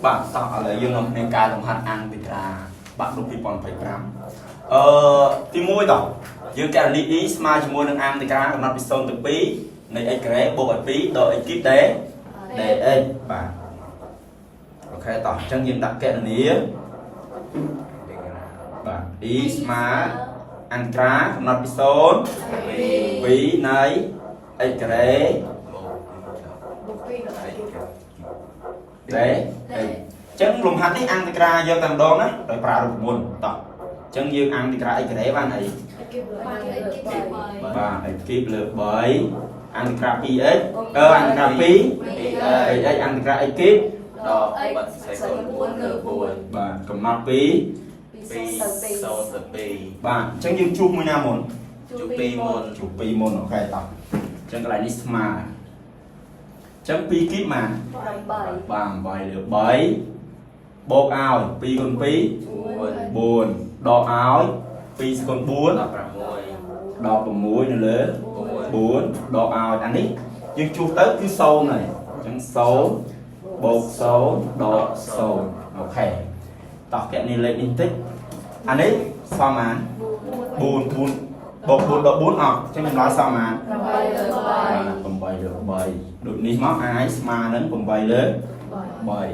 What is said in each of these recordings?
បាទតោះឥឡូវយើងនាំគ្នាកែលំហាត់អាំងតិក្រាបាក់ឌុប2025ទី1តោះយើងកណនី e ស្មើជាមួយនឹងអាំងតិក្រាកំណត់ពី0ទៅ2នៃ x ការ៉េបូកឲ្យ2ដល់ x គីប d dx បាទអូខេតោះអញ្ចឹងយើងដាក់កណនីបាទ e ស្មើអាំងតិក្រាកំណត់ពី0 2នៃ x ការ៉េ d x អញ្ចឹងលំហាត់នេះអាំងតិក្រាយកតែម្ដងណាដោយប្រើរូបមន្តតោះអញ្ចឹងយើងអាំងតិក្រា x ការ៉េបានអី បាទ x គីបលើ3អាំងតិក្រា 2x អាំងតិក្រា2 x អាំងតិក្រា x គីប ដកបាត់សេគុណ4លើ4 បាទកំណត់ពី 2 0ទៅ បាទអញ្ចឹងយើងជួសមួយណាមុន 2ជួប2មុន ជួស2មុនអូខេតោះអញ្ចឹងកន្លែងនេះស្មើអញ្ចឹង2គីបមកបាទ8លើ3បូកឲ្យ2គុណ2 4 4ដកឲ្យ2ស្គុណ4 16 16នៅលើ4ដកឲ្យអានេះយើងជួសទៅគឺ0ហើយអញ្ចឹង0បូក0ដក0អូខេតោះកណនីលេខនេះបន្តិចអានេះសមបាន4 4បូក4ដក4អស់អញ្ចឹងចម្លើយសមបាន8លើ3ដូចនេះមកអាយស្មើនឹង8លើ3បាទ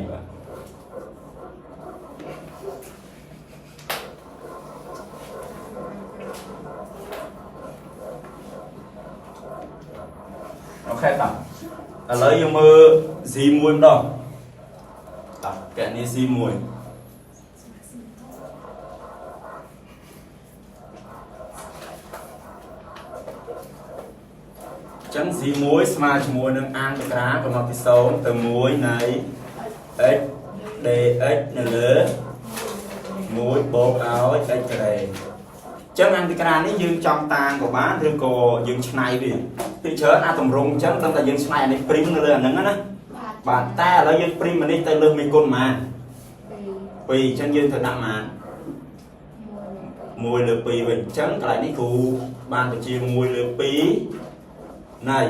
អូខេតោះឥឡូវយើងមើល Z1 ម្ដងតោះកណនី Z1 ចឹង Z1 ស្មើជាមួយនឹងអាំងតក្រាកំណត់ពី0ទៅ1នៃ x dx នៅលើ1បូកឲ្យ x ការ៉េចឹងអាំងតក្រានេះយើងចង់តាងក៏បានឬក៏យើងឆ្នៃវាពីច្រើនអាតម្រងចឹងដឹងតែយើងឆ្នៃអានេះព្រីមនៅលើអាហ្នឹងណាបាទតែឥឡូវយើងព្រីមអានេះទៅលើសមេគុណប៉ុន្មាន2ចឹងយើងត្រូវដាក់ប៉ុន្មាន1លើ2វិញចឹងកន្លែងនេះគ្រូបានបញ្ជា1លើ2នៃ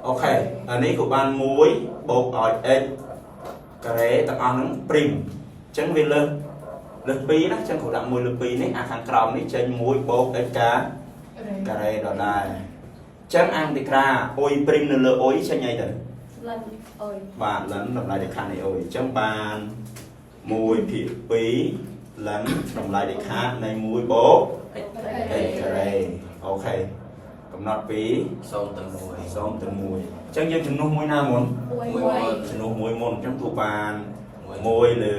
អូខេអានេះក៏បាន1បូកឲ្យ x ការ៉េទាំងអស់ហ្នឹងព្រីមអញ្ចឹងវាលើសលើស2ណាអញ្ចឹងគ្រូដាក់1លើ2នេះអាខាងក្រោមនេះចេញ1បូក x ការ៉េដដែលអញ្ចឹងអាំងតិក្រាអុយព្រីមនៅលើអុយចេញអីទៅបាទលិនតម្លៃដេខានៃអុយអញ្ចឹងបាន1ភាគ2លិនតម្លៃដេខានៃ1បូក x x ការ៉េអូខេកំណត់ពី 0ទៅ1 0ទៅ1អញ្ចឹងយើងជំនួសមួយណាមុន 1មុន ជំនួសមួយមុនអញ្ចឹងទូបាន1លើ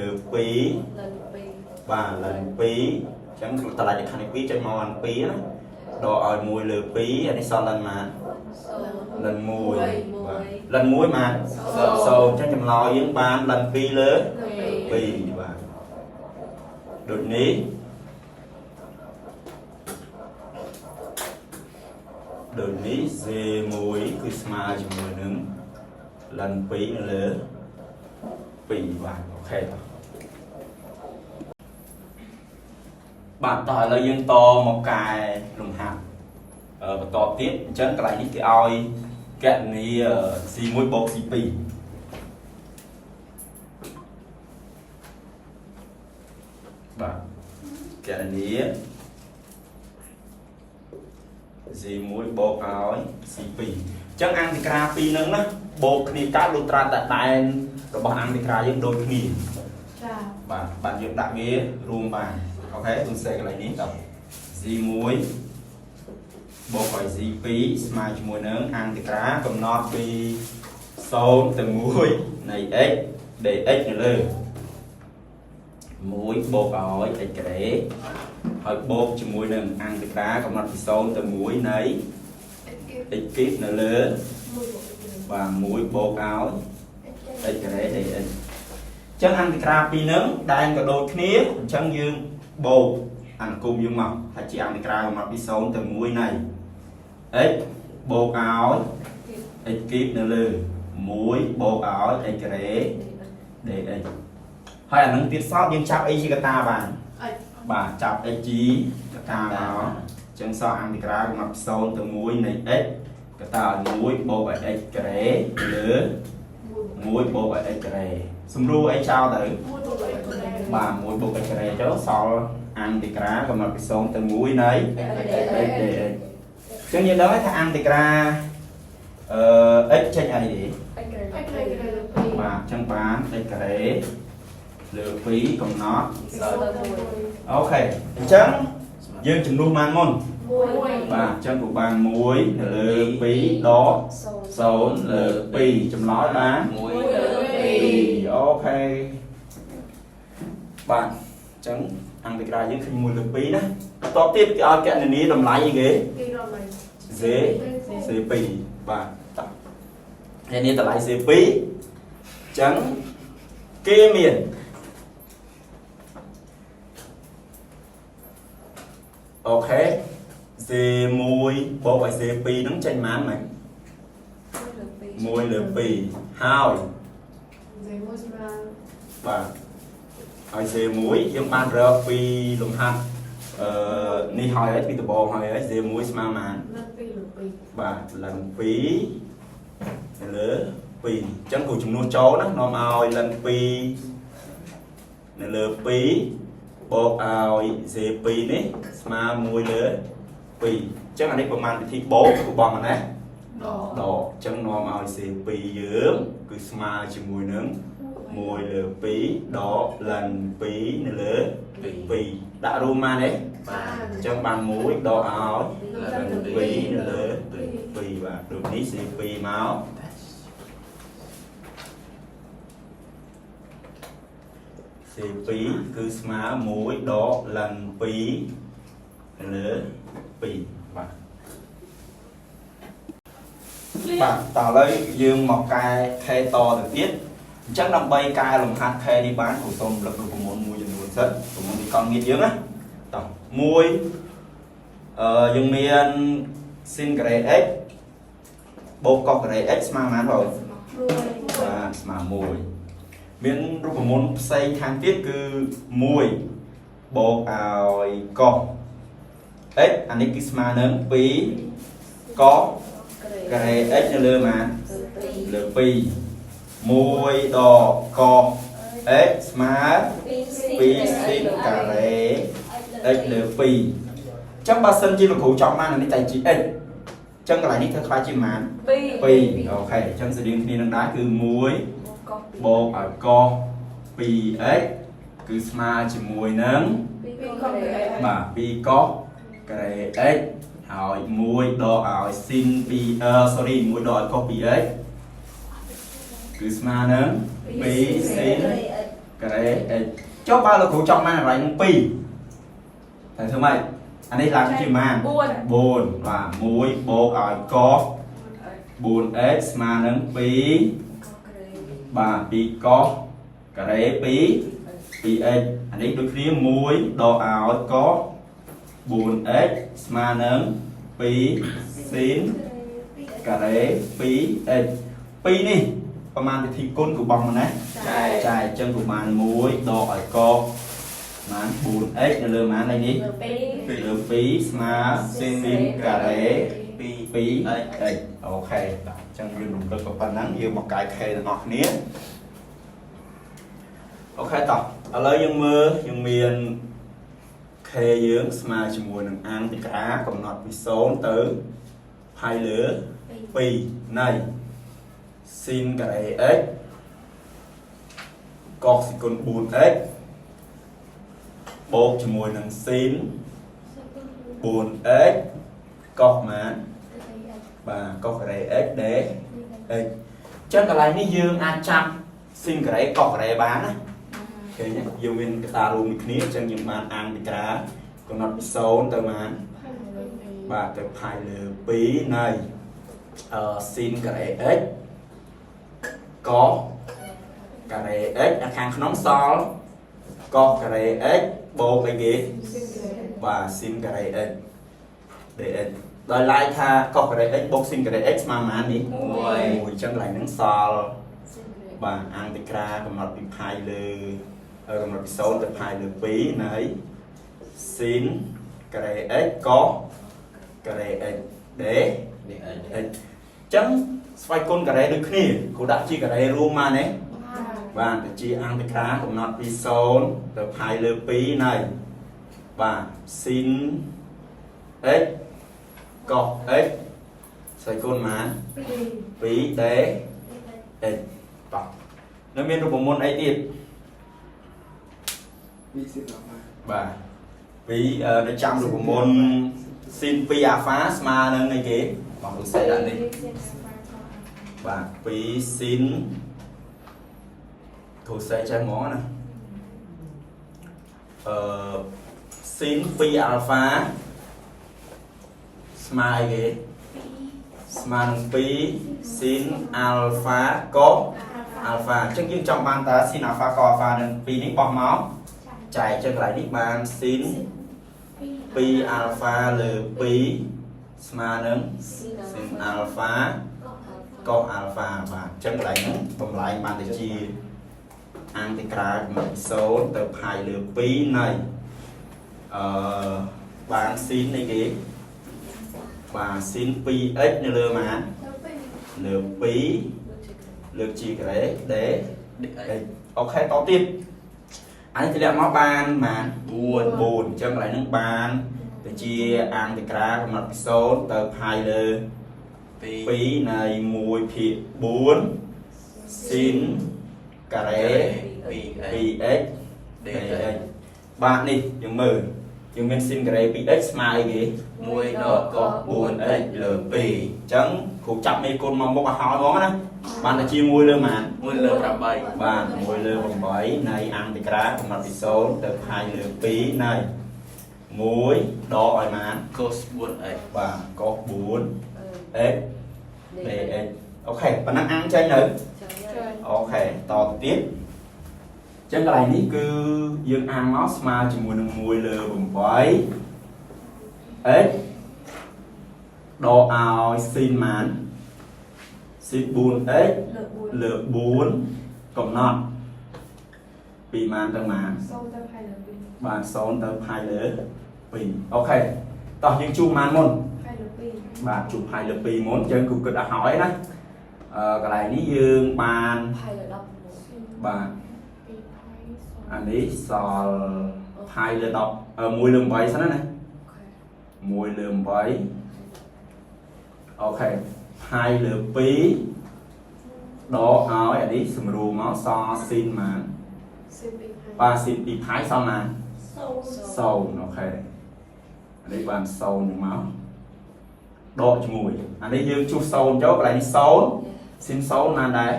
2បាទលិន2អញ្ចឹងតម្លៃដេខានៃ2ចេញមកបាន2ណាដកឲ្យ1លើ2អានេះសល់លិនម៉ានលិន1បាទលិន1ម៉ាន0អញ្ចឹងចម្លើយយើងបានលិន2លើ2បាទដូចនេះដូចនេះ Z1 គឺស្មើជាមួយនឹងលិន2នៅលើ2បាទអូខេតោះបាទតោះឥឡូវយើងតមកកែលំហាត់បន្តទៀតអញ្ចឹងកន្លែងនេះគេឲ្យកណនី C1 បូក C2 បាទកណនី Z1 បូកឲ្យ C2 អញ្ចឹងអាំងតិក្រាពីរហ្នឹងណាបូកគ្នាកើតលុះត្រាតែដែនរបស់អាំងតិក្រាយើងដូចគ្នាបាទបាទយើងដាក់វារួមបានអូខេយើងសេកន្លែងនេះត Z1 បូកឲ្យ Z2 ស្មើជាមួយនឹងអាំងតិក្រាកំណត់ពី0ទៅ1នៃ x dx នៅលើ1បូកឲ្យ x ការ៉េហើយបូកជាមួយនឹងអាំងតិក្រាកំណត់ពី0ទៅ1នៃ x គីបនៅលើបាទ1បូកឲ្យ x ការ៉េ dx អញ្ចឹងអាំងតិក្រាពីរហ្នឹងដែនក៏ដូចគ្នាអញ្ចឹងយើងបូកអនុគមយើងមកថាជាអាំងតិក្រាកំណត់ពី0ទៅ1នៃ x បូកឲ្យ x គីបនៅលើ1បូកឲ្យ x ការ៉េ dx ហើយអានឹងទៀតសោតយើងចាប់អីជាកតាបានបាទចាប់ x ជាកតាមកអញ្ចឹងសោះអាំងតិក្រាកំណត់ពី0ទៅ1នៃ x កតាឲ្យ1បូកឲ្យ x ការ៉េលើ 1បូកឲ្យ x ការ៉េសម្រួលអីចោលទៅបាទ1បូក x ការ៉េចូលសល់អង់តិក្រាកំណត់ពី0ទៅ1នៃ x dx អញ្ចឹងយើងដឹងហើយថាអង់តិក្រាអឺ x ចេញអីទេបាទអញ្ចឹងបាន x ការ៉េលើ2កំណត់ OK អញ្ចឹងយើងចំនួនបានមុនបាទអញ្ចឹងក៏បាន1នៅលើ2ដក0លើ2ចម្លើយបាន 1លើ 2 OK បាទអញ្ចឹងអង្គតិក្រាយើងឃើញ1លើ2ណាបន្ទាប់ទៀតគេឲ្យកណនីតម្លៃអីគេ Z C2 បាទតោះកណនីតម្លៃ C2 អញ្ចឹងគេមាន OK C1 បូកឲ្យ C2 ហ្នឹងចេញប៉ុន្មានមិញ1លើ2ហើយបាទហើយ C1 យើងបានរកពីលំហាត់អឺនេះហើយហើយពីដំបងហើយហើយ C1 ស្មើប៉ុន្មានបាទឡើង2ទៅលើ2អញ្ចឹងគ្រូចំនួនចូលណានាំឲ្យឡើង2នៅលើ2បូកឲ្យ C2 នេះស្មើ1លើ2អញ្ចឹងអានេះប្រមាណវិធីបូកគ្រូបងណាដកអញ្ចឹងនាំឲ្យ C2 យើងគឺស្មើជាមួយនឹង1លើ2ដកឡើង2នៅលើ2ដាក់រួមមកនេះ បាទ អញ្ចឹងបាន1ដកឲ្យ2នៅលើ2បាទដូចនេះ C2 មក C2 គឺស្មើ1ដកឡើង2នៅលើ2បាទបាទតោះឥឡូវយើងមកកែ K តទៅទៀតអញ្ចឹងដើម្បីកែលំហាត់ K នេះបានគ្រូសូមរំលឹករូបមន្តមួយចំនួនសិនរូបមន្តទីកង់ងៀតយើងណាតោះ1អឺយើងមាន sin ការ៉េ x បូកកុសការ៉េ x ស្មើប៉ុន្មានបងបាទស្មើ1មានរូបមន្តផ្សេងខាងទៀតគឺ1បូកឲ្យកុស x អានេះគឺស្មើនឹង2កុសការ៉េ x នៅលើប៉ុន្មានលើ2 1ដកកុស x ស្មើ2 sin ការ៉េ x លើ2អញ្ចឹងបើសិនជាលោកគ្រូចង់បានអានេះតែជា x អញ្ចឹងកន្លែងនេះធ្វើខ្លាចជាប៉ុន្មាន2 OK អញ្ចឹងស្តៀងគ្នានឹងដែរគឺ1បូកឲ្យកុស 2x គឺស្មើជាមួយនឹងបាទ2កុសការ៉េ x ហើយ1ដកឲ្យ sin 2អឺ sorry 1ដកឲ្យកុស 2x គឺស្មើនឹង2 sin ការ៉េ x ចុះបើលោកគ្រូចង់បានកន្លែងនឹង2តែធ្វើម៉េចអានេះឡើងជាប៉ុន្មាន4បាទ1បូកឲ្យកុស 4x ស្មើនឹង2បាទ2កុសការ៉េ2 2x អានេះដូចគ្នា1ដកឲ្យកុស 4x ស្មើនឹង2 sin ការ៉េ 2x 2នេះប្រមាណវិធីគុណគឺបងមកណា ចែក ចែកអញ្ចឹងប្រមាណ1ដកឲ្យកុសប្រមាណ 4x នៅលើប្រមាណនេះលើ2ស្មើ sin ការ៉េ 2 2x OK បាទអញ្ចឹងយើងរំលឹកប៉ុណ្ណឹងយើងមកកាយ K ទាំងអស់គ្នា OK តោះឥឡូវយើងមើលយើងមាន K យើងស្មើជាមួយនឹងអាំងតិក្រាកំណត់ពី0ទៅផាយលើ2នៃ sin ការ៉េ x កុសគុណ 4x បូកជាមួយនឹង sin 4x កុសម៉ានបាទកុសការ៉េ x d x អញ្ចឹងកន្លែងនេះយើងអាចចាប់ sin ការ៉េកុសការ៉េបានណាឃើញទេយើងមានកត្តារួមមួយគ្នាអញ្ចឹងយើងបានអាំងតិក្រាកំណត់ពី0ទៅម៉ានបាទទៅផាយលើ2នៃអឺ sin ការ៉េ x កុសការ៉េ x អាខាងក្នុងសល់កុសការ៉េ x បូកអីគេបាទ sin ការ៉េ x dx ដោយឡែកថាកុសការ៉េ x បូក sin ការ៉េ x ស្មើប៉ុន្មាននេះ 1 1អញ្ចឹងកន្លែងហ្នឹងសល់បាទអាំងតិក្រាកំណត់ពីផាយលើកំណត់ពី0ទៅផាយលើ2នៃ sin ការ៉េ x កុសការ៉េ x d នេះ x អញ្ចឹង ស្វ័យគុណការ៉េដូចគ្នាគ្រូដាក់ជាការ៉េរួមមកណាបាទទៅជាអន្តក្រាកំណត់ពី0ទៅផាយលើ2នៃបាទ sin x cos x ស្វ័យគុណមក2 d x តោះនៅមានរូបមន្តអីទៀត ពីសិលបា បាទពីនៅចាំរូបមន្ត sin 2អាហ្វាស្មើនឹងអីគេបងឧស្សាហ៍ដាក់នេះបាទ2 sin គ្រូសេចេះហ្មងណាអឺ sin 2អាល់ហ្វាស្មើអីគេស្មើនឹង2 sin អាល់ហ្វាកុសអាល់ហ្វាអញ្ចឹងយើងចង់បានតើ sin អាល់ហ្វាកុសអាល់ហ្វានឹងពីរនេះបោះមកចែកអញ្ចឹងកន្លែងនេះបាន sin 2អាល់ហ្វាលើ2ស្មើនឹង sin អាល់ហ្វាកុសអាល់ហ្វាបាទអញ្ចឹងកន្លែងហ្នឹងបំលែងបានទៅជាអង់តិក្រាលកំណត់ពី0ទៅផាយលើ2នៃអឺបាន sin នៃគេបាទ sin 2x នៅលើម៉ានលើ2លើកជាការ៉េ d x OK តទៀតអានេះធ្លាក់មកបានម៉ាន 4 4អញ្ចឹងកន្លែងហ្នឹងបានទៅជាអង់តិក្រាលកំណត់ពី0ទៅផាយលើ 2 2នៃ1ភាគ4 sin ការ៉េ 2x 2x dx បាទនេះយើងមើលយើងមាន sin ការ៉េ 2x ស្មើអីគេ 1ដកកុស 4x លើ 2អញ្ចឹងគ្រូចាប់មេគុណមកមុខឲ្យហើយហ្មងណាបានតែជាមួយលើម៉ាន 2 1លើ8 បាទ1លើ8នៃអន្តក្រាកំណត់ពី0ទៅផាយលើ2នៃ1ដកឲ្យម៉ានក ុស 4x បាទកុស 4x dx OK ប៉ុណ្ណឹងអាំងចេញនៅ OK តទៅទៀតអញ្ចឹងកន្លែងនេះគឺយើងអាំងមកស្មើជាមួយនឹង1លើ8 x ដកឲ្យ sin ម៉ាន sin 4x លើ4កំណត់ពីម៉ានទៅម៉ាន 0ទៅផាយលើ2 បាទ0ទៅផាយលើ2 OK តោះយើងជួបម៉ានមុន ផាយលើ2 បាទជួបផាយលើ2មុនអញ្ចឹងគូគិតឲ្យហើយណាអឺកន្លែងនេះយើងបាន ផាយលើ16 បាទ 2ផាយ អានេះសល់ផាយលើ10អឺ1លើ8សិនណា1លើ8 OK ផាយលើ2ដកឲ្យអានេះសម្រួលមកសល់ sin ម៉ាន sin 2ផាយ បាទ sin 2ផាយសល់ម៉ាន 0 0 OK អានេះបាន0នឹងមកដកជាមួយអានេះយើងជួស0ចូលកន្លែងនេះ0 sin 0បានដែរ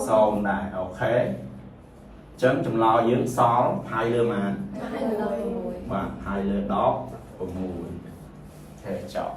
0 0ដែរ OK អញ្ចឹងចម្លើយយើងសល់ផាយលើម៉ាន ផាយលើ16 បាទផាយលើ16 OK ចប់